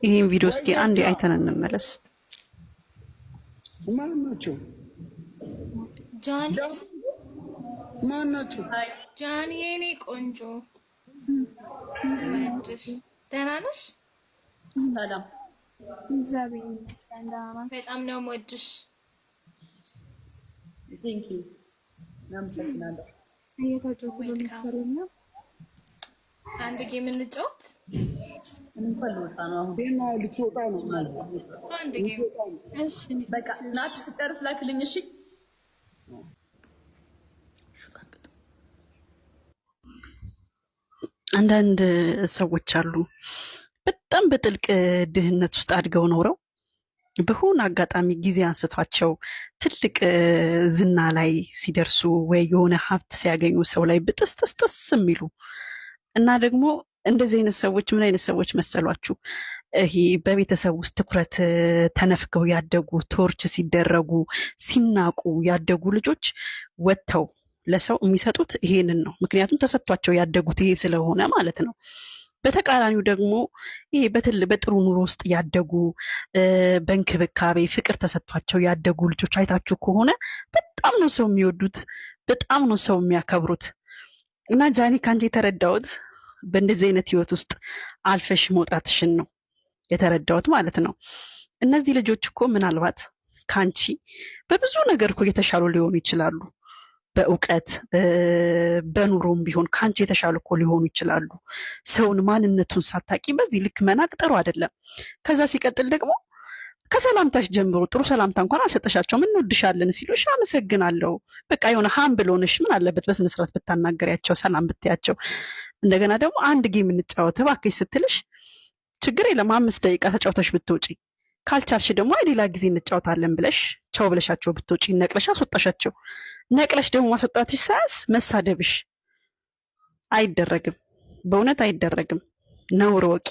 ይህን ቪዲዮ እስኪ አንዴ አይተን እንመለስ። ማን ናቸው? ጃኒ ማን ናቸው? ጃኒ የኔ ቆንጆ ወድሽ ደህና ነሽ? ሰላም እግዚአብሔር ይመስገን ደህና ናት። በጣም ነው የምወድሽ። Thank you አመሰግናለሁ። እየተጫወቱ ነው መሰለኝ። አንድ game እንጫወት። እኔ እንኳን ልወጣ ነው አሁን። ይሄማ ልትወጣ ነው። አንድ game እሺ በቃ ናቲ ስጨርስ ላክልኝ። እሺ አንዳንድ ሰዎች አሉ በጣም በጥልቅ ድህነት ውስጥ አድገው ኖረው በሆነ አጋጣሚ ጊዜ አንስቷቸው ትልቅ ዝና ላይ ሲደርሱ ወይ የሆነ ሀብት ሲያገኙ ሰው ላይ ብጥስጥስጥስ የሚሉ እና ደግሞ እንደዚህ አይነት ሰዎች ምን አይነት ሰዎች መሰሏችሁ? ይሄ በቤተሰብ ውስጥ ትኩረት ተነፍገው ያደጉ፣ torture ሲደረጉ ሲናቁ ያደጉ ልጆች ወጥተው ለሰው የሚሰጡት ይሄንን ነው። ምክንያቱም ተሰጥቷቸው ያደጉት ይሄ ስለሆነ ማለት ነው። በተቃራኒው ደግሞ ይሄ በጥሩ ኑሮ ውስጥ ያደጉ፣ በእንክብካቤ ፍቅር ተሰጥቷቸው ያደጉ ልጆች አይታችሁ ከሆነ በጣም ነው ሰው የሚወዱት፣ በጣም ነው ሰው የሚያከብሩት። እና ጃኒ ከአንቺ የተረዳሁት በእንደዚህ አይነት ህይወት ውስጥ አልፈሽ መውጣትሽን ነው የተረዳሁት ማለት ነው። እነዚህ ልጆች እኮ ምናልባት ከአንቺ በብዙ ነገር እኮ የተሻሉ ሊሆኑ ይችላሉ። በእውቀት በኑሮም ቢሆን ከአንቺ የተሻሉ እኮ ሊሆኑ ይችላሉ። ሰውን ማንነቱን ሳታቂ በዚህ ልክ መናቅ ጥሩ አይደለም። ከዛ ሲቀጥል ደግሞ ከሰላምታሽ ጀምሮ ጥሩ ሰላምታ እንኳን አልሰጠሻቸውም። እንወድሻለን ሲሉሽ አመሰግናለሁ፣ በቃ የሆነ humble ሆነሽ ምን አለበት በስነ ስርዓት ብታናገሪያቸው፣ ሰላም ብትያቸው። እንደገና ደግሞ አንድ game እንጫወት እባክሽ ስትልሽ ችግር የለም 5 ደቂቃ ተጫውተሽ ብትወጪ፣ ካልቻልሽ ደግሞ አይ ሌላ ጊዜ እንጫወታለን ብለሽ ቻው ብለሻቸው ብትወጪ፣ ነቅለሽ አስወጣሻቸው። ነቅለሽ ደግሞ ማስወጣትሽ ሳያንስ መሳደብሽ አይደረግም፣ በእውነት አይደረግም። ነውር ወቂ።